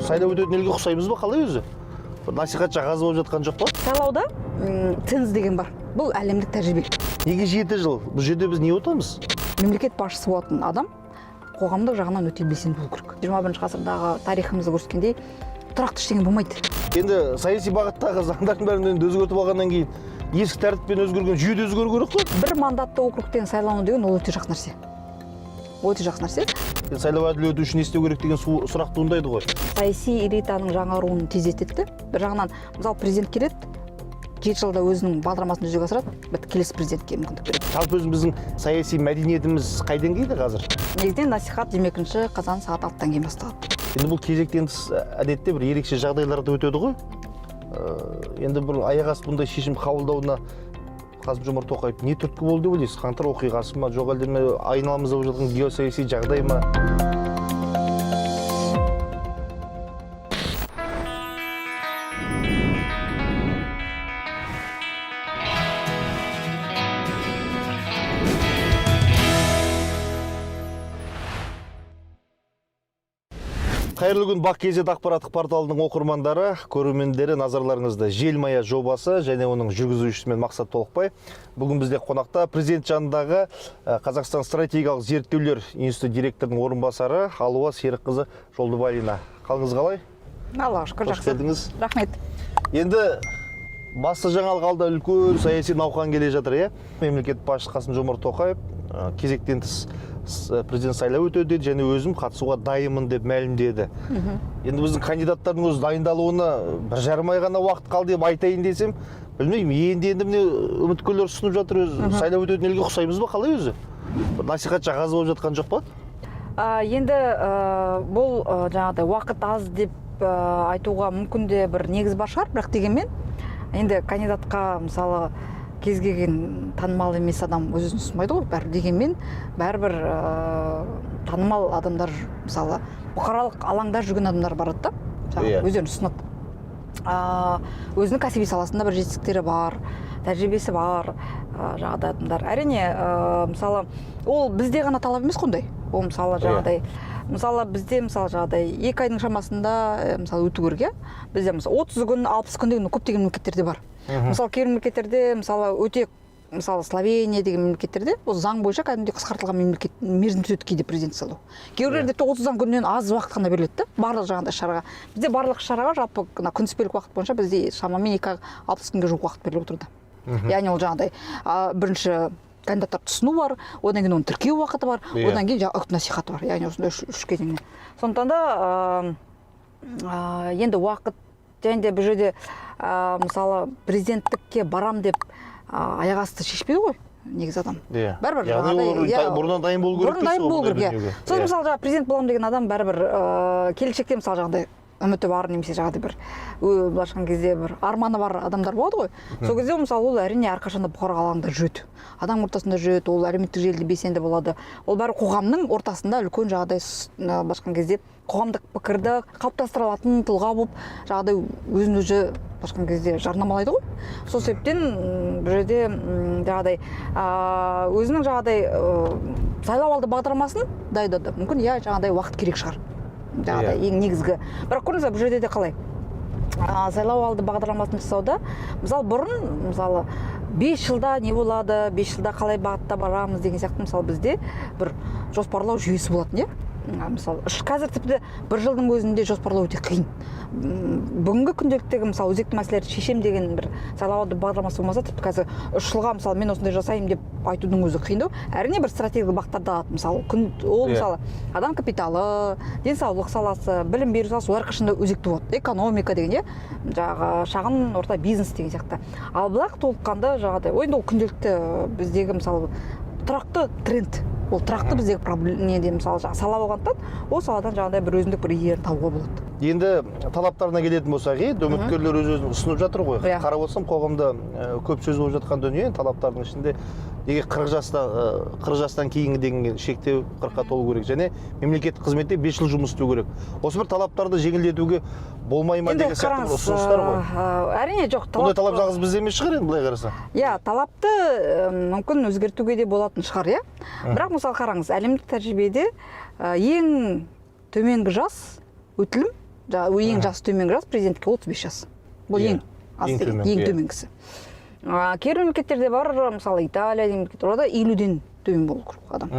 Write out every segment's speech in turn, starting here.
Сайлау өтетін елге ұқсаймыз ба, қалай өзі? Бір насихат жағазы болып жатқан жоқ па? Сайлауда ценз деген бар. Бұл әлемдік тәжірибе. Неге 7 жыл? Бұл жерде біз не ұтамыз? Мемлекет басшысы болатын адам қоғамдық жағынан өте белсенді болу керек. 21 ғасырдағы тарихымызды көрсеткендей, тұрақты ештеңе болмайды. Енді саяси бағыттағы заңдардың бәрін енді өзгертіп алғаннан кейін ескі тәртіппен өзгерген жүйе де өзгеру керек қой. Бір мандатты округтен сайлану деген ол өте жақсы нәрсе. Өте жақсы нәрсе. Енді сайлау әділ өту үшін не істеу керек деген сұрақ туындайды ғой. Саяси элитаның жаңаруын тездетеді. Бір жағынан, мысалы, президент келеді, 7 жылда өзінің бағдарламасын жүзеге асырады, бітті, келесі президентке мүмкіндік береді. Жалпы өзі біздің саяси мәдениетіміз қай деңгейде қазір? Негізінен насихат 22 қазан сағат 6-дан кейін басталады. Енді бұл кезектен тыс әдетте бір ерекше жағдайларда өтеді ғой. Енді бір аяқ асты бұндай шешім қабылдауына Қасым Жомарт Тоқаев не түрткі болды деп ойлайсыз? Қаңтар оқиғасы ма, жоқ әлде ме айналамызда болып жатқан геосаяси жағдай ма? Қайырлы күн, Бақ KZ ақпараттық порталының оқырмандары, көрермендері, назарларыңызда Желмая жобасы және оның жүргізушісі мен Мақсат Толықбай. Бүгін бізде қонақта президент жанындағы Қазақстан стратегиялық зерттеулер институты директорының орынбасары Алуа Серікқызы Жолдыбалина. Қалыңыз қалай? Аллаға шүкір, Қош жақсы. келдіңіз. Рахмет. Енді басты жаңалық алда үлкен саяси науқан келе жатыр, иә? Мемлекет басшысы Қасым Жомарт Тоқаев кезектен тыс президент сайлау өтеді деді және өзім қатысуға дайынмын деп мәлімдеді. Енді біздің кандидаттардың өзі дайындалуына 1,5 ай ғана уақыт қалды деп айтайын десем, білмеймін, енді міне үміткерлер ұсынып жатыр өзі. Сайлау өтетін елге ұқсаймыз ба, қалай өзі? Бір насихат жағазы болып жатқан жоқ па? Енді бұл жаңағыдай уақыт аз деп айтуға мүмкін де бір негіз бар шығар, бірақ дегенмен енді кандидатқа, мысалы, кез келген танымал емес адам өз өзін ұсынбайды ғой бәрібір. Дегенмен бәрібір танымал адамдар, мысалы, бұқаралық алаңда жүрген адамдар барады да, өздерін ұсынады. Өзінің кәсіби саласында бір жетістіктері бар, тәжірибесі бар, жаңағыдай адамдар. Әрине, мысалы, ол бізде ғана талап емес қой ондай. Ол, мысалы, жаңағыдай, мысалы, бізде, мысалы, жаңағыдай 2 айдың шамасында, мысалы, өту керек, иә? Бізде, мысалы, 30 күн, 60 күн деген көптеген мемлекеттерде бар. Мысалы, кейбір мемлекеттерде, мысалы, өте, мысалы, Словения деген мемлекеттерде ол заң бойынша кәдімгідей қысқартылған мемлекет мерзім түседі кейде президент сайлау. Кейбіреулерде тіпті 30 күннен аз уақыт қана беріледі да барлық жаңағыдай шараға. Бізде барлық шараға жалпы мына күнтізбелік уақыт бойынша бізде шамамен 2 ай 60 күнге жуық уақыт беріліп отырды. Яғни ол жаңағыдай, бірінші кандидаттарды ұсыну бар, одан кейін оны тіркеу уақыты бар, одан кейін жаңағы үгіт насихаты бар. Яғни осындай үш кезеңнен. Сондықтан да, енді уақыт және де бұл жерде, мысалы, президенттікке барам деп, аяқ асты шешпейді ғой негізі адам. Бәрібір Яғни жаңағыдай, ол иә, бұрыннан дайын болу керек бұрын дайын дейсіз ғой болу бұндай керек, иә. дүниеге. Сосын, мысалы, жаңағы президент боламын деген адам бәрібір, келешекте, мысалы, жаңағыдай үміті бар немесе жаңағыдай бір, былайша айтқан кезде бір арманы бар адамдар болады ғой. Сол кезде, мысалы, ол әрине әрқашанда бұқаралық алаңда жүреді, адам ортасында жүреді, ол әлеуметтік желіде белсенді болады. Ол бәрі қоғамның ортасында үлкен жаңағыдай былайша айтқан кезде қоғамдық пікірді қалыптастыра алатын тұлға болып жаңағыдай өзін өзі былайша айтқан кезде жарнамалайды ғой. Сол себептен, бұл жерде, жаңағыдай, өзінің жаңағыдай, сайлау алды бағдарламасын дайындады. Мүмкін, иә, жаңағыдай уақыт керек шығар. Жаңағыдай ең негізгі. Бірақ көрдіңіз бе, бұл жерде де қалай? Сайлау алды бағдарламасын жасауда, мысалы, бұрын, мысалы, 5 жылда не болады, 5 жылда қалай бағытта барамыз деген сияқты, мысалы, бізде бір жоспарлау жүйесі болатын, иә? Мысалы, қазір тіпті бір жылдың өзінде жоспарлау өте қиын. Бүгінгі күнделіктегі, мысалы, өзекті мәселелерді шешем деген бір сайлау алды бағдарламасы болмаса, тіпті қазір 3 жылға, мысалы, мен осындай жасаймын деп айтудың өзі қиындау. Әрине, бір стратегиялық бағыттарды алады, мысалы, күн, ол, мысалы, адам капиталы, денсаулық саласы, білім беру саласы, олар әрқашанда өзекті болады. Экономика деген, иә, жаңағы шағын орта бизнес деген сияқты. Ал бірақ толыққанды жаңағыдай, ой, енді ол күнделікті біздегі, мысалы, тұрақты тренд, ол тұрақты біздегі неде, мысалы, жаңағы сала болғандықтан, ол саладан жаңағыдай бір өзіндік бір идеяны табуға болады. Енді талаптарына келетін болсақ, енді үміткерлер өз өзін ұсынып жатыр ғой. Қарап отырсам, қоғамда, көп сөз болып жатқан дүние, енді талаптардың ішінде неге 40 жастан кейінгі деген шектеу, 40-қа толу керек және мемлекеттік қызметте 5 жыл жұмыс істеу керек. Осы бір талаптарды жеңілдетуге болмай ма Енді деген сияқты бір қараңыз, ұсыныстар ғой. Әрине, жоқ, Бұндай талап талап жалғыз бізде емес шығар енді былай қараса. Иә, талапты, мүмкін өзгертуге де болатын шығар, иә. Бірақ, мысалы, қараңыз, әлемдік тәжірибеде, ең төменгі жас өтілім Жаңағы ең жасы төменгі жас президентке 35 жас. Бұл ең аз Ең деген, төменгі, ең иә. төменгісі. Кейбір мемлекеттерде бар, мысалы, Италия деген мемлекет, оларда 50-ден төмен болу керек адам.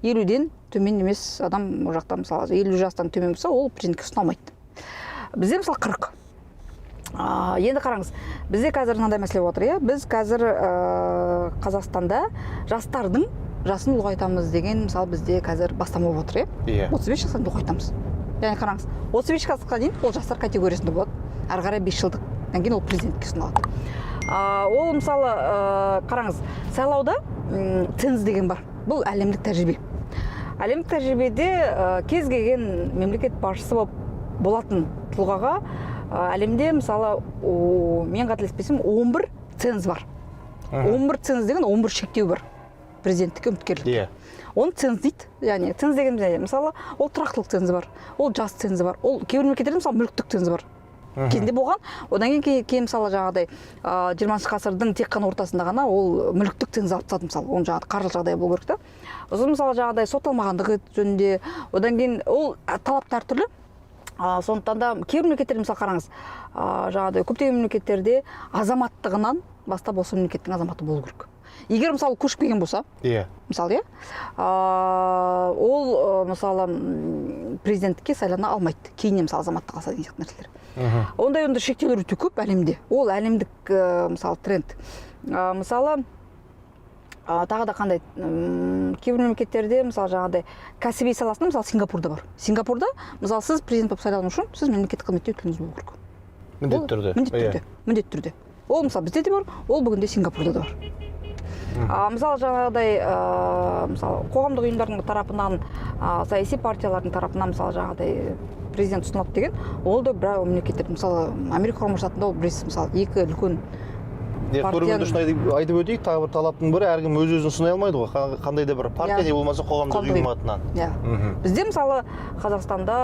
50-ден төмен емес адам ол жақта, мысалы, 50 жастан төмен болса, ол президентке ұсына алмайды. Бізде, мысалы, 40. Енді қараңыз, бізде қазір мынандай мәселе болып жатыр, иә. Біз қазір Қазақстанда жастардың жасын ұлғайтамыз деген, мысалы, бізде қазір бастама болып жатыр, иә. 35 жастан ұлғайтамыз. Яғни қараңыз, 35 жасқа дейін ол жастар категориясында болады, ары қарай 5 жылдықтан кейін ол президентке ұсынылады. Ол, мысалы, қараңыз, сайлауда ценз деген бар. Бұл әлемдік тәжірибе. Әлемдік тәжірибеде кез келген мемлекет басшысы болып болатын тұлғаға әлемде, мысалы, мен қателеспесем, 11 ценз бар. 11 ценз деген 11 шектеу бар президенттікке үміткерлік. Оны ценз дейді. Яғни ценз дегеніміз не? Мысалы, ол тұрақтылық цензі бар, ол жас цензі бар, ол кейбір мемлекеттерде, мысалы, мүліктік цензі бар кезінде болған. Одан кейін кейін, мысалы, жаңағыдай 20-ғасырдың тек қана ортасында ғана ол мүліктік ценз алып тастады. Мысалы, оның жаңағы қаржылық жағдайы болу керек та. Сосын, мысалы, жаңағыдай сотталмағандығы жөнінде. Одан кейін ол талаптар әртүрлі. Сондықтан да кейбір мемлекеттерде, мысалы, қараңыз, жаңағыдай көптеген мемлекеттерде азаматтығынан бастап осы мемлекеттің азаматы болу керек. Егер, мысалы, көшіп келген болса, мысалы, иә, ол мысалы, президенттікке сайлана алмайды кейіннен, мысалы, азаматтық алса деген сияқты нәрселер. Ондай шектеулер өте көп әлемде. Ол әлемдік, мысалы, тренд. Мысалы, тағы да қандай, кейбір мемлекеттерде, мысалы, жаңағыдай кәсіби саласында, мысалы, Сингапурда бар. Сингапурда, мысалы, сіз президент болып сайлану үшін сіз мемлекеттік қызметте өткеніңіз болу керек. Міндетті Ол түрде. Міндетті түрде, міндетті түрде. Ол, мысалы, бізде де бар, ол бүгінде Сингапурда да бар. Мысалы, жаңағыдай мысалы, қоғамдық ұйымдардың тарапынан, саяси партиялардың тарапынан, мысалы, жаңағыдай президент ұсынылады деген, ол да бір мемлекеттер, мысалы, Америка Құрама Штатында, ол білесіз, мысалы, екі үлкен Не, көрермендер үшін айтып өтейік, тағы бір талаптың бірі: әркім өз өзін ұсына алмайды ғой, қандай да бір партия не болмаса қоғамдық Қоғамдық ұйым ұйым. атынан. Иә. Бізде, мысалы, Қазақстанда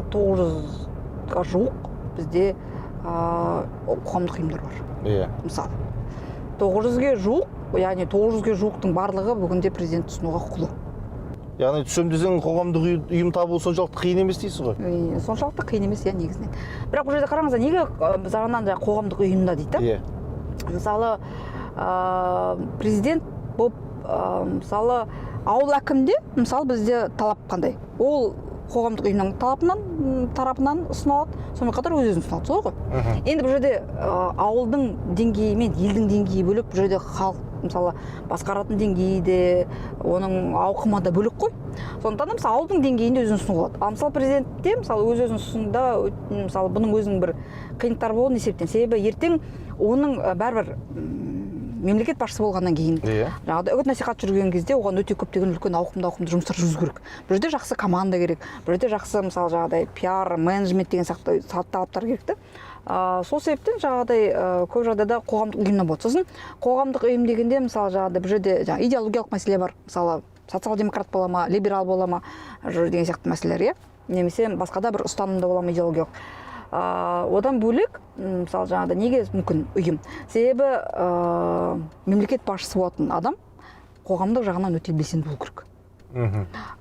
900-ға жуық бізде қоғамдық ұйымдар бар. Мысалы, 900-ге жуық, яғни 900-ге жуықтың барлығы бүгінде президент ұсынуға құқылы. Яғни түсем десең, қоғамдық ұйым табу соншалықты қиын емес дейсіз ғой. Соншалықты қиын емес, иә, негізінен. Бірақ бұл жерде қараңыздар, неге жағынан жаңағы қоғамдық ұйымда дейді да? Мысалы, президент болып, мысалы, ауыл әкімде, мысалы, бізде талап қандай? Ол қоғамдық ұйымның тарапынан ұсынылады, сонымен қатар өз өзін ұсынады, солай ғой? Енді бұл жерде ауылдың деңгейі мен елдің деңгейі бөлек. Бұл жерде халық, мысалы, басқаратын деңгейі де, оның ауқымы да бөлек қой. Сондықтан да, мысалы, ауылдың деңгейінде өзін ұсынуға болады. Ал, мысалы, президентте, мысалы, өз өзін ұсынуда, мысалы, бұның өзінің бір қиындықтары болуы не себептен? Себебі ертең оның бәрібір мемлекет басшысы болғаннан кейін жаңағыдай үгіт насихат жүрген кезде оған өте көптеген үлкен ауқымды жұмыстар жүргізу керек. Бұл жерде жақсы команда керек, бұл жерде жақсы, мысалы, жаңағыдай пиар, менеджмент деген сияқты талаптар керек та. Сол себептен жаңағыдай көп жағдайда қоғамдық ұйымнан болады. Сосын қоғамдық ұйым дегенде, мысалы, жаңағыдай бұл жерде жаңағы идеологиялық мәселе бар. Мысалы, социал демократ бола ма, либерал бола ма деген сияқты мәселелер, иә, немесе басқа да бір ұстанымда бола ма идеологиялық. Одан бөлек, мысалы, жаңағыдай неге мүмкін ұйым? Себебі мемлекет басшысы болатын адам қоғамдық жағынан өте белсенді болу керек.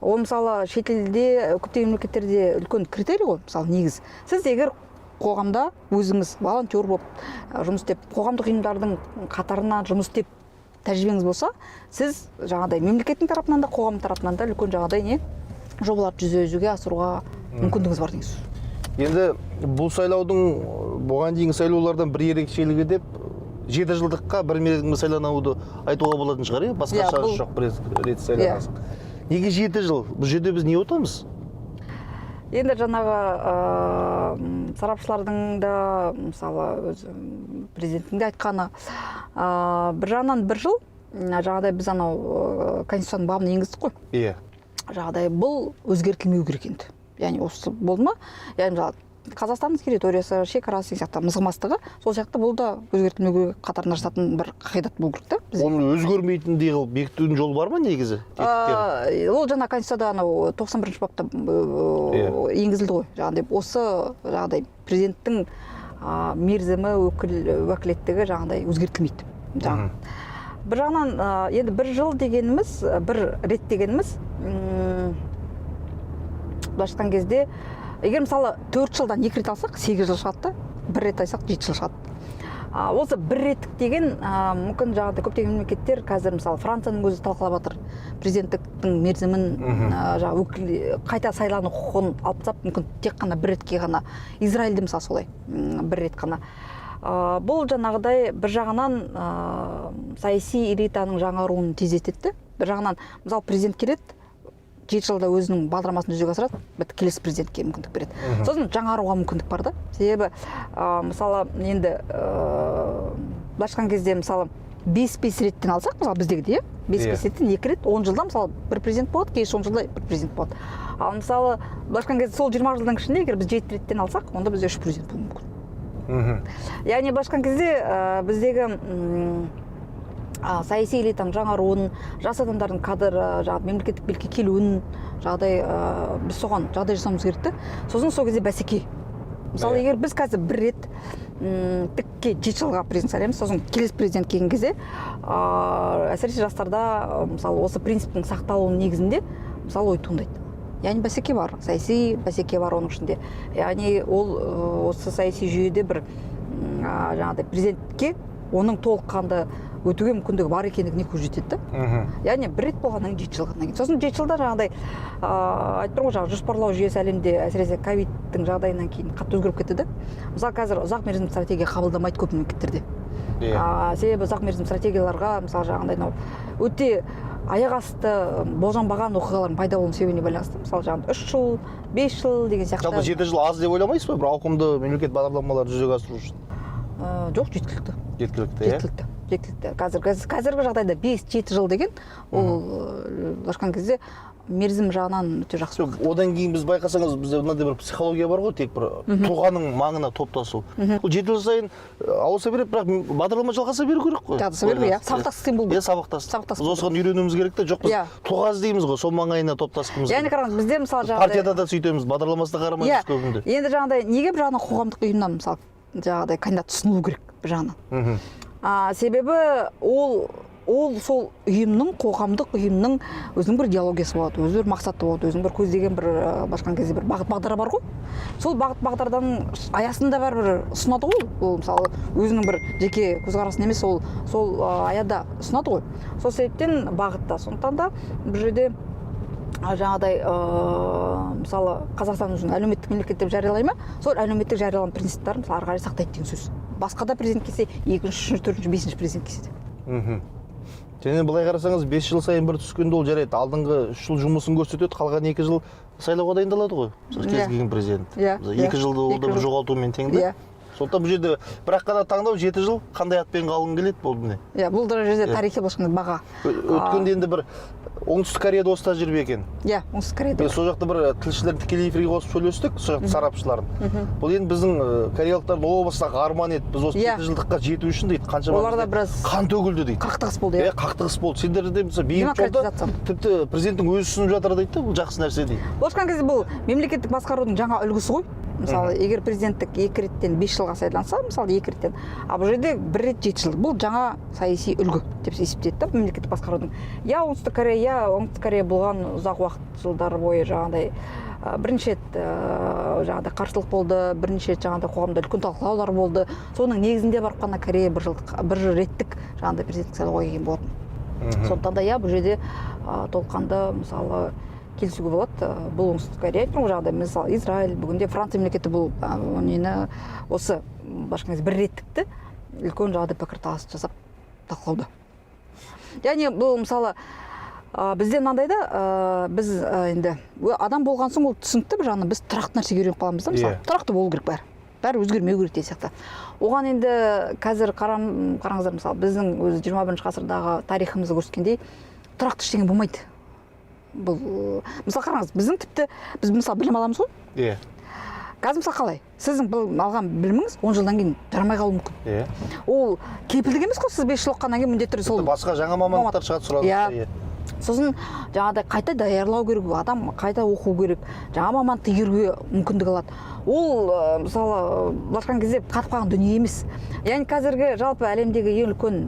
Ол, мысалы, шетелде, көптеген мемлекеттерде үлкен критерий ғой. Мысалы, негіз, сіз егер қоғамда өзіңіз волонтер болып жұмыс істеп, қоғамдық ұйымдардың қатарына жұмыс істеп тәжірибеңіз болса, сіз жаңағыдай мемлекеттің тарапынан да, қоғам тарапынан да үлкен жаңағыдай не жобаларды жүзеге асыруға мүмкіндігіңіз бар деген сөз. Енді бұл сайлаудың бұған дейінгі сайлаулардан бір ерекшелігі деп 7 жылдыққа бір мерзімге сайлануды айтуға болатын шығар, иә? Басқа Иә, шанс бұл- жоқ, бір рет сайланасың. Неге 7 жыл? Бұл жерде біз не ұтамыз? Енді жаңағы сарапшылардың да, мысалы, өзі президенттің де айтқаны, бір жағынан бір жыл, жаңағыдай біз анау конституцияның бабын енгіздік қой. Жаңағыдай бұл өзгертілмеу керек енді. Яғни осы болды ма, яғни, мысалы, Қазақстанның территориясы, шекарасы деген сияқты мызғымастығы, сол сияқты бұл да өзгертілмеу керек қатарына жататын бір қағидат болу керек та бізде. Оны өзгермейтіндей қылып бекітудің жолы бар ма негізі, тетіктері? Ол жаңа конституцияда анау 91-бапта енгізілді ғой. Жаңағыдай осы жаңағыдай президенттің мерзімі, өкілеттігі жаңағыдай өзгертілмейді. Жаңағы бір жағынан енді бір жыл дегеніміз, бір рет дегеніміз, былайша айтқан кезде, Егер, мысалы, 4 жылдан екі рет алсақ, 8 жыл шығады да, бір рет алсақ, 7 жыл шығады. Осы бір реттік деген, мүмкін, жаңағыдай көптеген мемлекеттер қазір, мысалы, Францияның өзі талқылап жатыр президенттіктің мерзімін, жаңағы өкіл қайта сайлану құқығын алып тастап, мүмкін, тек қана бір ретке ғана. Израильде, мысалы, солай, бір рет қана. Бұл жаңағыдай бір жағынан саяси элитаның жаңаруын тездетеді де, бір жағынан, мысалы, президент келеді, 7 жылда өзінің бағдарламасын жүзеге асырады, бітті, келесі президентке мүмкіндік береді. Сосын жаңаруға мүмкіндік бар да. Себебі мысалы, енді былайша айтқан кезде, мысалы, бес бес реттен алсақ, мысалы, біздегідей, иә, бес бес реттен екі рет, 10 жылда, мысалы, бір президент болады, келесі 10 жылда бір президент болады. Ал, мысалы, былайша айтқан кезде, сол 20 жылдың ішінде егер біз жеті реттен алсақ, онда бізде үш президент болуы мүмкін. Яғни, былайша айтқан кезде, біздегі саяси элитаның жаңаруын, жас адамдардың кадр, жаңағы мемлекеттік билікке келуін жағдай, біз соған жағдай жасауымыз керек та. Сосын сол кезде бәсеке, мысалы, егер біз қазір бір рет тікке 7 жылға президент сайлаймыз, сосын келесі президент келген кезде, әсіресе жастарда, мысалы, осы принциптің сақталуының негізінде, мысалы, ой туындайды. Яғни бәсеке бар, саяси бәсеке бар оның ішінде. Яғни ол осы саяси жүйеде бір жаңағыдай президентке оның толыққанды өтуге мүмкіндігі бар екендігіне көз жетеді да. Яғни бір рет болғаннан кейін, 7 жылғаннан кейін, сосын 7 жылда жаңағыдай, айтып тұрмын ғой, жаңағы жоспарлау жүйесі әлемде, әсіресе ковидтің жағдайынан кейін қатты өзгеріп кетті да. Мысалы, қазір ұзақ мерзімді стратегия қабылдамайды көп мемлекеттерде. Себебі ұзақ мерзімді стратегияларға, мысалы, жаңағыдай мынау өте аяқ асты болжанбаған оқиғалардың пайда болуының себебіне байланысты, мысалы, жаңағыдай 3 жыл, 5 жыл деген сияқты. Жалпы, 7 жыл аз деп ойламайсыз ба бір ауқымды мемлекет бағдарламаларын жүзеге асыру үшін? Жоқ, жеткілікті. Жеткілікті, иә? Жеткілікті, жеткілікті. Қазіргі жағдайда 5-7 жыл деген ол, былайша айтқан кезде, мерзім жағынан өте жақсы. Жоқ, одан кейін біз, байқасаңыз, бізде мынандай бір психология бар ғой, тек бір тұлғаның маңына топтасу. Ол 7 жыл сайын ауыса береді, бірақ бағдарлама жалғаса беру керек қой. Жалғаса беру, иә. Сабақтастық болу Иә, керек. сабақтастық. Сабақтастық. Біз осыған үйренуіміз керек те. Жоқ, біз тұлға іздейміз ғой, сол маңайына топтасқымыз Яғни келеді. қараңыз, бізде, мысалы, жаңағыдай Партияда да сөйтеміз, бағдарламасына қарамаймыз көбінде. Енді жаңағыдай неге бір жағынан қоғамдық ұйымнан, мысалы, жаңағыдай кандидат ұсынылу керек бір жағынан? Себебі ол сол ұйымның, қоғамдық ұйымның өзінің бір идеологиясы болады, өзі бір мақсаты болады, өзінің бір көздеген бір, былайша айтқан кезде, бір бағыт бағдары бар ғой. Сол бағыт бағдардан аясында бәрібір ұсынады ғой ол. Мысалы, өзінің бір жеке көзқарасын емес, ол сол аяда ұсынады ғой. Сол себептен бағытта. Сондықтан да бұл жерде жаңағыдай, мысалы, Қазақстан өзін әлеуметтік мемлекет деп жариялай ма, сол әлеуметтік жариялаған принциптарын, мысалы, ары қарай сақтайды деген сөз. Басқа да президент келсе, екінші, үшінші, төртінші, бесінші президент келсе де. Және былай қарасаңыз, 5 жыл сайын бір түскенде, ол жарайды, алдыңғы 3 жыл жұмысын көрсетеді, қалған 2 жыл сайлауға дайындалады ғой, мысалы, кез келген президент. Мысалы, 2 жылды ол 2 да бір жыл. жоғалтумен тең да. Сондықтан бұл жерде бір ақ қана таңдау: 7 жыл қандай атпен қалғың келеді, болды, міне. Иә, бұл да жерде тарихи, былайша айтқанда, баға. Өткенде енді бір Оңтүстік Кореяда осы тәжірибе екен. Иә, Оңтүстік Кореяда. Мен сол жақта бір тілшілерін тікелей эфирге қосып сөйлестік, сол жақтың сарапшыларын. Бұл енді біздің, кореялықтардың о бастағы арманы еді, біз осы 7 жылдыққа жету үшін, дейді, қаншама Оларда бізде біраз қан төгілді, дейді. қақтығыс болды. Иә, Иә. қақтығыс болды. Сендерде, мысалы, бейбіт жолда Демократизация. тіпті президенттің өзі ұсынып жатыр, дейді да, бұл жақсы нәрсе, дейді. Былайша айтқан кезде, бұл мемлекеттік басқарудың жаңа үлгісі ғой. Мысалы, егер президенттік екі реттен 5 жылға сайланса, мысалы, екі реттен, а бұл жерде бір рет 7 жыл, бұл жаңа саяси үлгі деп есептеледі да мемлекеттік басқарудың. Иә, Оңтүстік Корея, иә, Оңтүстік Корея болған ұзақ уақыт, жылдар бойы жаңағыдай бірнеше рет жаңағыдай қарсылық болды, бірнеше рет жаңағыдай қоғамда үлкен талқылаулар болды. Соның негізінде барып қана Корея бір жылдық, бір реттік жаңағыдай президенттік сайлауға келген болатын. Сондықтан да, иә, бұл жерде толыққанды, мысалы, келісуге болады. Бұл Оңтүстік Корея айтып тұрмын ғой, жаңағыдай, мысалы, Израиль, бүгінде Франция мемлекеті бұл нені, осы, былайша айтқан кезде, бір реттікті үлкен жаңағыдай пікірталас жасап талқылауда. Яғни бұл, мысалы, бізде мынандай да, біз, енді адам болған соң, ол түсінікті, бір жағынан біз тұрақты нәрсеге үйреніп қаламыз да. Мысалы, тұрақты болу керек, бәрі бәрі өзгермеу керек деген сияқты. Оған енді қазір қараңыздар, мысалы, біздің өзі 21-ғасырдағы тарихымызды көрсеткендей, тұрақты ештеңе болмайды. Бұл, мысалы, қараңыз, біздің тіпті біз, мысалы, білім аламыз ғой. Қазір, мысалы, қалай сіздің бұл алған біліміңіз 10 жылдан кейін жарамай қалуы мүмкін. Ол кепілдік емес қой, сіз 5 жыл оқығаннан кейін міндетті түрде сол Басқа жаңа мамандықтар шығады, сұранысқа Иә. ие. Сосын жаңағыдай қайта даярлау керек, адам қайта оқу керек, жаңа мамандықты игеруге мүмкіндік алады. Ол, мысалы, былайша айтқан кезде, қатып қалған дүние емес. Яғни қазіргі жалпы әлемдегі ең үлкен,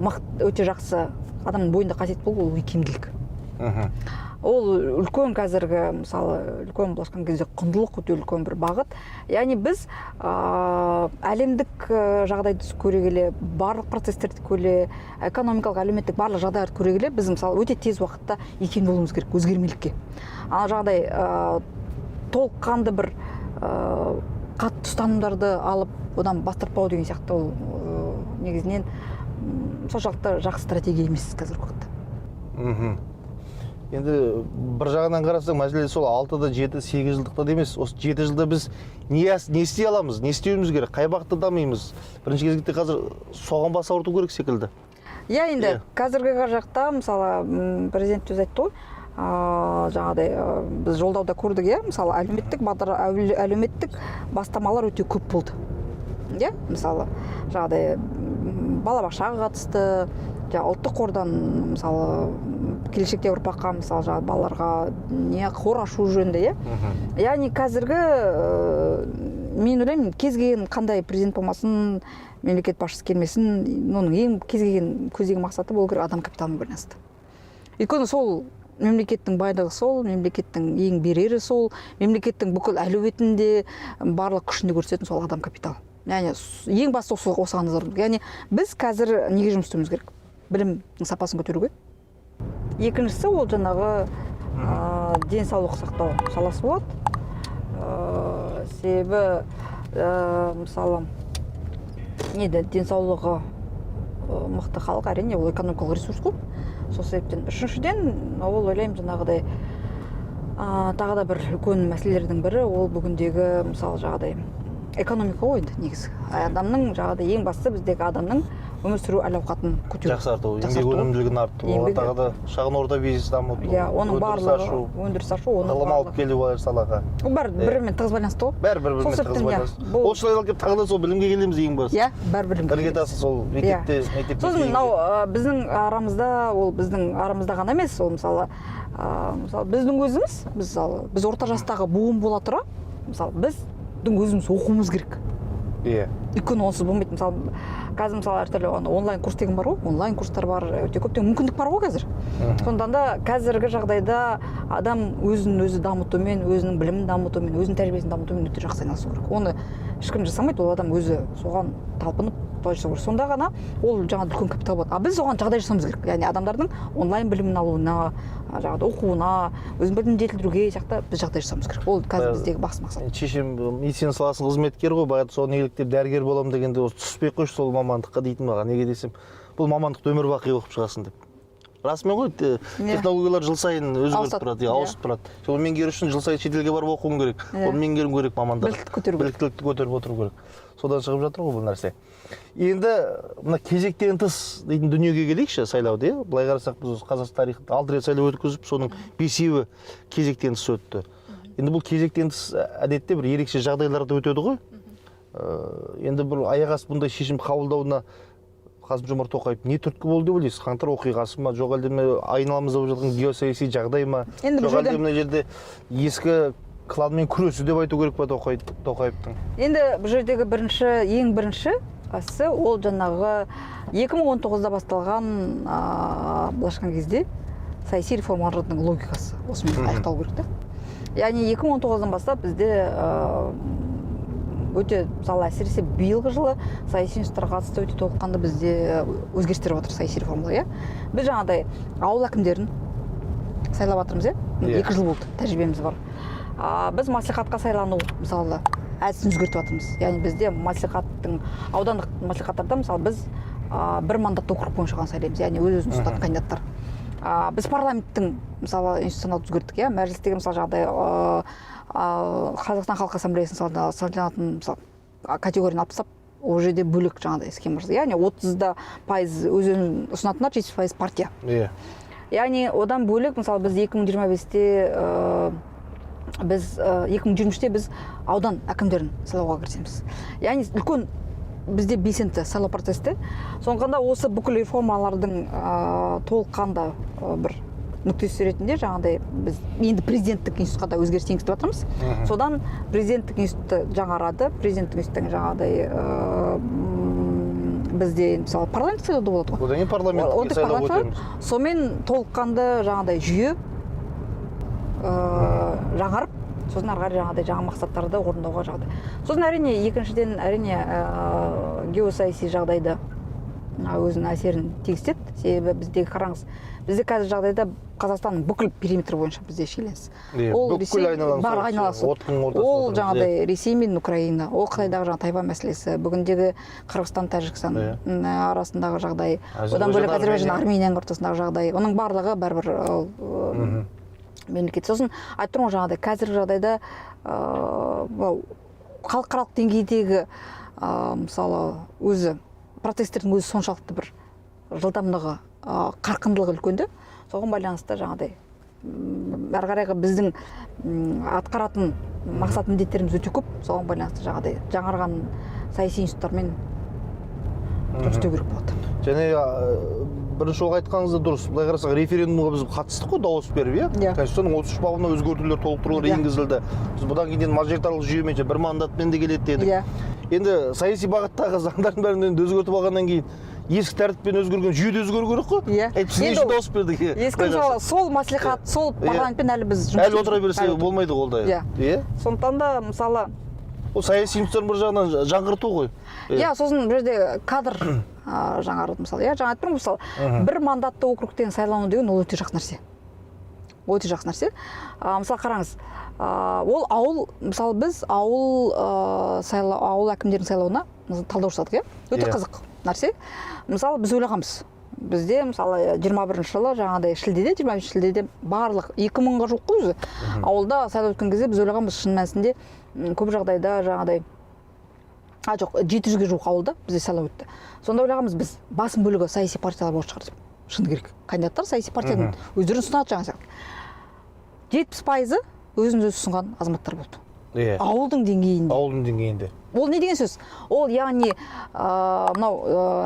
мықты, өте жақсы адамның бойында қасиет болу, ол икемділік. Ол үлкен қазіргі, мысалы, үлкен, былайша айтқан кезде, құндылық, өте үлкен бір бағыт. Яғни біз әлемдік жағдайды көре келе, барлық процесстерді көре, экономикалық, әлеуметтік барлық жағдайларды көре келе, біз, мысалы, өте тез уақытта икемді болуымыз керек өзгермелікке. Ана жағдай толыққанды бір қатты ұстанымдарды алып, одан бас тартпау деген сияқты, ол негізінен соншалықты жақсы стратегия емес қазіргі уақытта. Енді бір жағынан қарасаң, мәселе сол 6-да, 7, 8 жылдықта да емес. Осы 7 жылда біз не істей аламыз, не істеуіміз керек, қай бағытта дамимыз, бірінші кезекте қазір соған бас ауырту керек секілді. Иә, енді қазіргі жақта, мысалы, президент өзі айтты ғой, жаңағыдай, біз жолдауда көрдік, иә, мысалы, әлеуметтік бағдар, әлеуметтік бастамалар өте көп болды, иә. Мысалы, жаңағыдай, балабақшаға қатысты, жаңа ұлттық қордан, мысалы, келешекте ұрпаққа, мысалы, жаңағы балаларға не қор ашу жөнінде, иә. Яғни қазіргі, мен ойлаймын, кез келген қандай президент болмасын, мемлекет басшысы келмесін, оның ең кез келген көздеген мақсаты болу керек адам капиталымен байланысты. Өйткені сол мемлекеттің байлығы, сол мемлекеттің ең берері, сол мемлекеттің бүкіл әлеуетінде, барлық күшінде көрсететін сол адам капиталы. Яғни ең басты осыған назар аудару. Яғни біз қазір неге жұмыс істеуіміз керек? Білімнің сапасын көтеруге. Екіншісі ол жаңағы денсаулық сақтау саласы болады. Себебі мысалы, неде денсаулығы мықты халық, әрине, ол экономикалық ресурс қой. Сол себептен, үшіншіден, ол ойлаймын, жаңағыдай, тағы да бір үлкен мәселелердің бірі ол бүгіндегі, мысалы, жаңағыдай экономика ғой. Енді негізі адамның жаңағыдай, ең бастысы біздегі адамның өмір сүру әл ауқатын көтеру, жақсарту, еңбек жақсарту. өнімділігін арттыру, тағы да шағын орта бизнес дамыту, Иә, оның өндіріс барлығы, ашу, өндіріс ашу, оның ғылым алып барлығы. келу әр салаға. Ол бәрі бір бірімен тығыз байланысты ғой. Бәрі бір Сол бірімен тығыз себептен, иә, байланысты. Осы айналып келіп тағы да сол білімге келеміз ең басты. Иә, бәрі білімге. Іргетасы сол мектепте, мектепке Сосын дейінгі. мынау біздің арамызда, ол біздің арамызда ғана емес, ол мысалы, мысалы, біздің өзіміз, біз, мысалы, біз орта жастағы буын бола тұра, мысалы, біздің өзіміз оқуымыз керек. Өйткені онсыз болмайды. Мысалы, қазір, мысалы, әртүрлі ана онлайн курс деген бар ғой, онлайн курстар бар, өте көптеген мүмкіндік бар ғой қазір. Сондықтан да қазіргі жағдайда адам өзін өзі дамытумен, өзінің білімін дамытумен, өзінің тәжірибесін дамытумен өте жақсы айналысу керек. Оны ешкім жасамайды, ол адам өзі соған талпынып, солай жасау керек. Сонда ғана ол жаңа үлкен капитал болады. А біз оған жағдай жасауымыз керек, яғни адамдардың онлайн білімін алуына, жаңағыдай оқуына, өзінің білімін жетілдіруге сияқты біз жағдай жасауымыз керек. Ол қазір біздегі басты мақсат. Мен шешем медицина саласының қызметкері ғой, баяғыда соны еліктеп дәрігер боламын дегенде, осы түспей ақ қойшы сол мамандыққа дейтін маған. Неге десем, бұл мамандықты өмір бақи оқып шығасың деп. Расымен ғой, технологиялар жыл сайын өзгеріп Ауысады. тұрады, иә, ауысып тұрады. Соны меңгеру үшін жыл сайын шетелге барып оқуың керек, оны меңгеруің керек мамандар. Біліктілік көтеру керек. Біліктілікті көтеріп отыру керек. Содан шығып жатыр ғой бұл нәрсе. Енді мына кезектен тыс дейтін дүниеге келейікші, сайлауды, иә. Былай қарасақ, біз осы Қазақстан тарихында алты рет сайлау өткізіп, соның бесеуі кезектен тыс өтті. Енді бұл кезектен тыс әдетте бір ерекше жағдайларда өтеді ғой. Енді бір аяқ асты бұндай шешім қабылдауына Қасым Жомарт Тоқаев не түрткі болды деп ойлайсыз? Қаңтар оқиғасы ма, жоқ әлде мына айналамызда болып жатқан геосаяси жағдай ма, Енді бұл жоқ әлде жерде мына жерде ескі кланмен күресі деп айту керек па Тоқаевтың? Енді бұл жердегі бірінші, ең бірінші асы ол жаңағы 2019-да басталған, былайша айтқан кезде, саяси реформалардың логикасы осымен аяқталу керек та. Яғни 2019-дан бастап бізде өте, мысалы, әсіресе биылғы жылы саяси институттарға қатысты өте толыққанды бізде өзгерістер болып жатыр, саяси реформалар, иә. Біз жаңағыдай ауыл әкімдерін сайлап жатырмыз, иә. Иә. 2 жыл болды, тәжірибеміз бар. Біз мәслихатқа сайлану, мысалы, әдісін өзгертіп жатырмыз. Яғни бізде мәслихаттың, аудандық мәслихаттарда, мысалы, біз бір мандатты округ бойынша ғана сайлаймыз, яғни өз өзін ұсынатын кандидаттар. Біз парламенттің, мысалы, институционалды өзгерттік, иә. Мәжілістегі, мысалы, жағдай, Қазақстан халқы ассамблеясының сайланатын, мысалы, категорияны алып тастап, ол жерде бөлек жаңағыдай схема жасады. Яғни 30% өз өзін ұсынатындар, 70% партия. Яғни одан бөлек, мысалы, біз 2025-те, біз 2023-те біз аудан әкімдерін сайлауға кірісеміз. Яғни үлкен бізде белсенді сайлау процесі. Сондықтан да осы бүкіл реформалардың толыққанды бір нүктесі ретінде жаңағыдай біз енді президенттік институтқа да өзгеріс енгізіп жатырмыз. Содан президенттік институты жаңарады. Президенттік институттың жаңағыдай, бізде енді, мысалы, парламенттік сайлау да болады ғой. Одан кейін парламенттік Одан сайлауға парламент. өтеміз. Сонымен толыққанды жаңағыдай жүйе жаңарып, сосын ары қарай жаңағыдай жаңа мақсаттарды орындауға жағдай. Сосын, әрине, екіншіден, әрине, геосаяси жағдайда өзінің әсерін тигізеді. Себебі біздегі, қараңыз, бізде қазір жағдайда Қазақстанның бүкіл периметрі бойынша бізде шиеленіс. Ол бүкіл Ресей, айналаны барлық сол- айналасы. Оттың ортасында Ол отырмыз. жаңағыдай Ресей мен Украина, ол Қытайдағы жаңағы Тайвань мәселесі, бүгіндегі Қырғызстан, Тәжікстан арасындағы жағдай, одан бөлек Әзербайжан, Әзербайжан, Армения. Арменияның ортасындағы жағдай, оның барлығы бәрібір ол, мемлекет. Сосын айтып тұрмын ғой, жаңағыдай қазіргі жағдайда мынау халықаралық деңгейдегі мысалы, өзі процестердің өзі соншалықты бір жылдамдығы, қарқындылығы үлкен де. Соған байланысты жаңағыдай әрі қарайғы біздің атқаратын мақсат міндеттеріміз өте көп. Соған байланысты жаңағыдай жаңарған саяси институттармен жұмыс істеу керек болады. Және бірінші жолғы айтқаныңыз да дұрыс. Былай қарасақ, референдумға біз қатыстық қой, дауыс беріп, иә. Иә. Конституцияның 33 бабына өзгертулер, толықтырулар енгізілді. Біз бұдан кейін енді мажоритарлық жүйемен же бір мандатпен де келеді дедік. Енді саяси бағыттағы заңдардың бәрін енді өзгертіп алғаннан кейін ескі тәртіппен өзгерген жүйе де өзгеру керек қой. Иә. Әйтпесе не Енді үшін ол дауыс бердік? Ескі, Былай мысалы, қарасақ. сол мәслихат, сол парламентпен әлі біз жұмыс Әлі отыра берсе әлі болмайды ғой ондай. Иә. Иә. Сондықтан да, мысалы, Ол саяси институттардың бір жағынан жаңғырту ғой. Иә, сосын бұл жерде кадр жаңарады, мысалы, иә. Жаңа айтып тұрмын ғой, мысалы, бір мандатты округтен сайлану деген ол өте жақсы нәрсе, өте жақсы нәрсе. Мысалы, қараңыз, ол ауыл, мысалы, біз ауыл сайлау, ауыл әкімдерінің сайлауына, мысалы, талдау жасадық, иә. Өте қызық нәрсе. Мысалы, біз ойлағанбыз, бізде, мысалы, 21 жылы жаңағыдай шілдеде, 25 шілдеде барлық 2000-ға жуық қой өзі ауылда сайлау өткен кезде, біз ойлағанбыз, шын мәнісінде көп жағдайда жаңағыдай, а жоқ, 700-ге жуық ауылда бізде сайлау өтті. Сонда ойлағанбыз біз, басым бөлігі саяси партиялар болатын шығар деп. Шыны керек, кандидаттар саяси партияның өздерін ұсынады жаңа сияқты. 70%-ы өзін өзі ұсынған азаматтар болды ауылдың деңгейінде. Ауылдың деңгейінде. Ол не деген сөз? Ол, яғни, мынау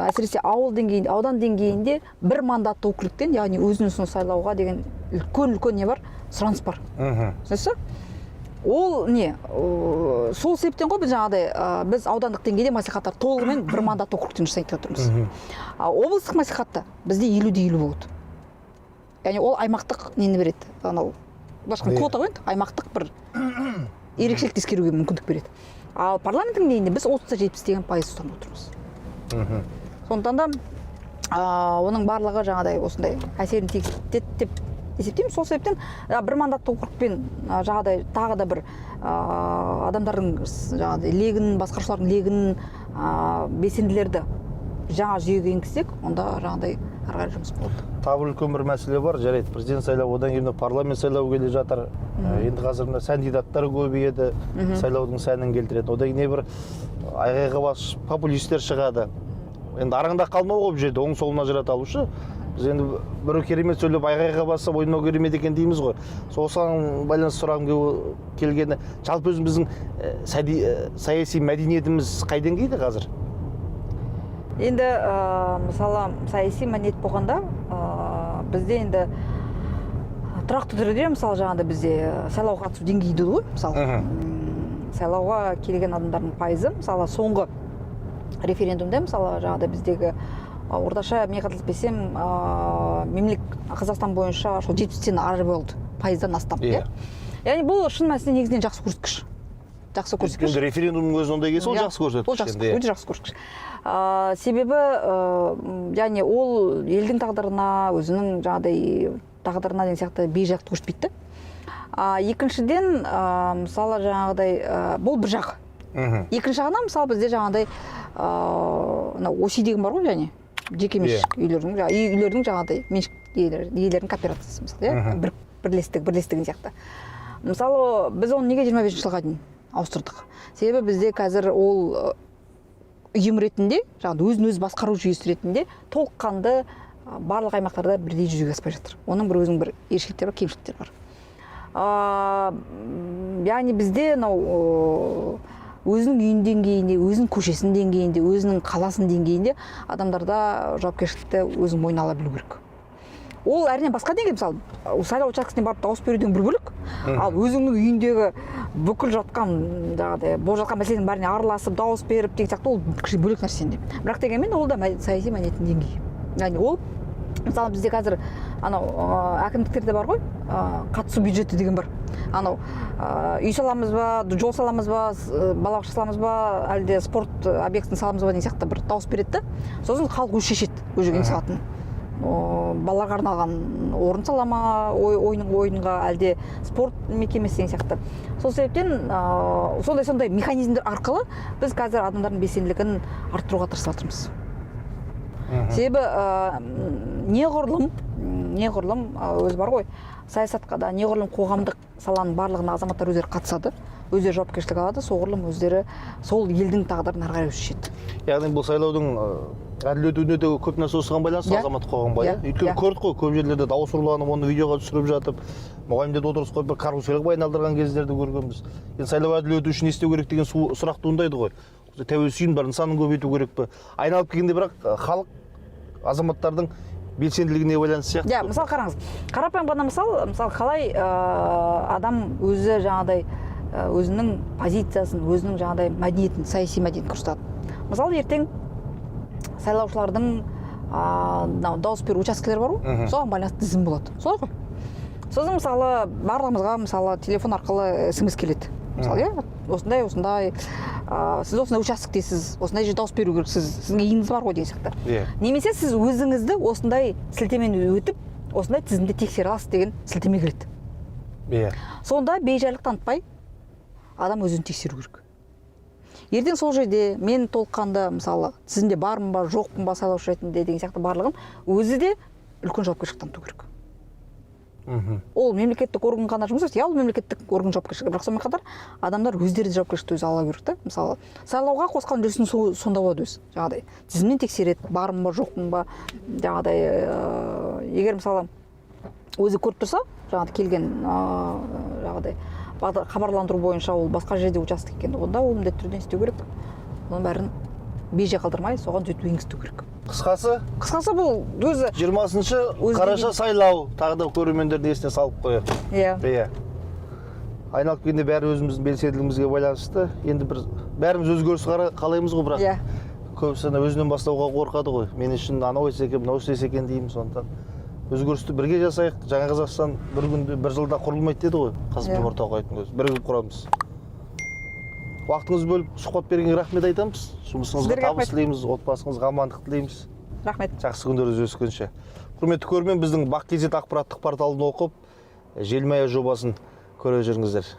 әсіресе ауыл деңгейінде, аудан деңгейінде бір мандатты округтен, яғни өзін өзін сайлауға деген үлкен үлкен не бар, сұраныс бар. Түсінесіз бе? Ол не, сол себептен ғой біз жаңағыдай біз аудандық деңгейде мәслихаттар толығымен бір мандатты округтен жасайын деп отырмыз. А облыстық мәслихатта бізде 50 де 50 болады, яғни ол аймақтық нені береді, анау былайша айтқанда квота ғой енді, аймақтық бір ерекшелікті ескеруге мүмкіндік береді. Ал парламенттің деңгейінде біз 30 та 70 деген пайыз ұстанып отырмыз. Сондықтан да оның барлығы жаңағыдай осындай әсерін тигізеді деп есептеймін. Сол себептен бір мандатты округпен жаңағыдай тағы да бір адамдардың жаңағыдай легін, басқарушылардың легін, белсенділерді жаңа жүйеге енгізсек, онда жаңағыдай ары қарай жұмыс болады. Тағы бір үлкен бір мәселе бар. Жарайды, президент сайлауы, одан кейін мына парламент сайлауы келе жатыр. Енді қазір мына кандидаттар көбейеді, сайлаудың сәнін келтіреді. Одан кейін не бір айғайға басып популисттер шығады. Енді араңда қалмау ғой бұл жерде, оң солын ажырата алушы. Біз енді біреу керемет сөйлеп айғайға басса, ой, мынау керемет екен дейміз ғой. Сол осыған байланысты сұрағым келгені, жалпы өзім біздің саяси мәдениетіміз қай деңгейде қазір? Енді мысалы, саяси мәдениет болғанда, бізде енді тұрақты түрде, мысалы, жаңағыдай бізде сайлауға қатысу деңгейі дейді ғой, мысалы. Сайлауға келген адамдардың пайызы, мысалы, соңғы референдумда, мысалы, жаңағыдай біздегі орташа, мен қателеспесем, Қазақстан бойынша сол 70-тен ары болды, пайыздан астам. Иә. Иә, яғни бұл шын мәнісінде негізінен жақсы көрсеткіш, жақсы көрсеткіш. Енді референдумның өзі ондай келсе, ол Иә, жақсы көрсеткіш. Ол жақсы, Енді, иә. өте жақсы көрсеткіш. Себебі яғни ол елдің тағдырына, өзінің жаңағыдай тағдырына деген сияқты бейжақты көрсетпейді да. Екіншіден, мысалы, жаңағыдай бұл бір жағы. Екінші жағынан, мысалы, бізде жаңағыдай мынау ОСИ деген бар ғой, яғни жеке меншік үйлердің, үйлердің жаңағыдай меншік иелерінің кооперациясы, мысалы, иә, бір бірлестік, бірлестігін сияқты. Мысалы, біз оны неге 25 жылға дейін ауыстырдық? Себебі бізде қазір ол ұйым ретінде, жаңағы өзін өзі басқару жүйесі ретінде толыққанды барлық аймақтарда бірдей жүзеге аспай жатыр. Оның бір өзінің бір ерекшеліктері бар, кемшіліктері бар. Яғни бізде мынау өзінің үйінің деңгейінде, өзінің көшесінің деңгейінде, өзінің қаласының деңгейінде адамдарда жауапкершілікті өзің мойнына ала білу керек. Ол, әрине, басқа деңгей. Мысалы, сайлау учаскесіне барып дауыс беруден бір бөлек, ал өзіңнің үйіндегі бүкіл жатқан, жаңағыдай болып жатқан мәселенің бәріне араласып, дауыс беріп деген сияқты, ол кішкене бөлек нәрсе енді. Бірақ дегенмен ол да саяси мәдениеттің деңгейі, яғни ол Мысалы, бізде қазір анау әкімдіктерде бар ғой, қатысу бюджеті деген бар. Анау үй саламыз ба, жол саламыз ба, балабақша саламыз ба, әлде спорт объектісін саламыз ба деген сияқты бір дауыс береді да, сосын халық өзі шешеді ол жерге не салатынын. Балаларға арналған орын сала ма, ойынға, әлде спорт мекемесі деген сияқты. Сол себептен сондай механизмдер арқылы біз қазір адамдардың белсенділігін арттыруға тырысып жатырмыз. Себебі неғұрлым өзі бар ғой, саясатқа да, неғұрлым қоғамдық саланың барлығына азаматтар өздері қатысады, өздері жауапкершілік алады, соғұрлым өздері сол елдің тағдырын ары қарай шешеді. Яғни бұл сайлаудың әділ өтуіне де көп нәрсе осыған байланысты, азаматтық қоғамға, иә? Иә, Өйткені иә. көрдік қой, көп жерлерде дауыс ұрланып, оны видеоға түсіріп жатып, мұғалімдерді отырғызып қойып, бір карусельға айналдырған кездерді көргенбіз. Енді сайлау әділ өту үшін не істеу керек деген сұрақ туындайды ғой. Тәуелсіз ұйымдар нысанын көбейту керек пе? Айналып келгенде бірақ халық, азаматтардың белсенділігіне байланысты сияқты. Иә, мысалы, қараңыз, қарапайым ғана мысал, қалай адам өзі жаңағыдай өзінің позициясын, өзінің жаңағыдай мәдениетін, саяси мәдениетін көрсетеді. Мысалы, ертең сайлаушылардың мынау дауыс беру учаскелері бар ғой, соған байланысты тізім болады, солай ғой. Сосын, мысалы, барлығымызға, мысалы, телефон арқылы СМС келеді, мысалы, иә, осындай осындай сіз осындай участоктесіз, осындай жерде дауыс беру керексіз, сіздің ИИН-іңіз бар ғой деген сияқты. Немесе сіз өзіңізді осындай сілтемені өтіп, осындай тізімде тексере аласыз деген сілтеме келеді. Сонда бейжайлық танытпай адам өзін тексеру керек. Ертең сол жерде мен толыққанды, мысалы, тізімде бармын ба, жоқпын ба сайлаушы ретінде деген сияқты барлығын өзі де үлкен жауапкершілік таныту керек. Ол мемлекеттік орган ғана жұмыс емес, иә, ол мемлекеттік орган жауапкершілігі, бірақ сонымен қатар адамдар өздері де жауапкершілікті өзі ала керек та. Мысалы, сайлауға қосқан үлесін сонда болады: өзі жаңағыдай тізімнен тексереді, бармын ба, жоқпын ба, жаңағыдай егер, мысалы, өзі көріп тұрса, жаңағыдай келген жаңағыдай хабарландыру бойынша ол басқа жерде участок екен, онда ол міндетті түрде не істеу керек? Оның бәрін бейжай қалдырмай, соған түзету енгізу керек. Қысқасы, Қысқасы, бұл өзі 20 Өзі қараша сайлау, тағы да көрермендердің есіне салып қояйық. Иә. Иә, айналып келгенде бәрі өзіміздің белсенділігімізге байланысты. Енді бір бәріміз өзгеріс қалаймыз ғой, бірақ көбісі ана өзінен бастауға қорқады ғой. Мен үшін анау істесе екен, мынау істесе екен деймін. Сондықтан өзгерісті бірге жасайық. Жаңа Қазақстан бір күнде, бір жылда құрылмайды деді ғой Қасым Жомарт Тоқаевтың өзі. Бірігіп құрамыз. Уақытыңызды бөліп сұхбат бергенге рахмет айтамыз. Жұмысыңызға Сіздерге табыс рахмет. тілейміз, отбасыңызға амандық тілейміз. Рахмет. Жақсы күндерде жүздескенше. Құрметті көрермен, біздің Бақ kz ақпараттық порталын оқып, Желмая жобасын көре жүріңіздер.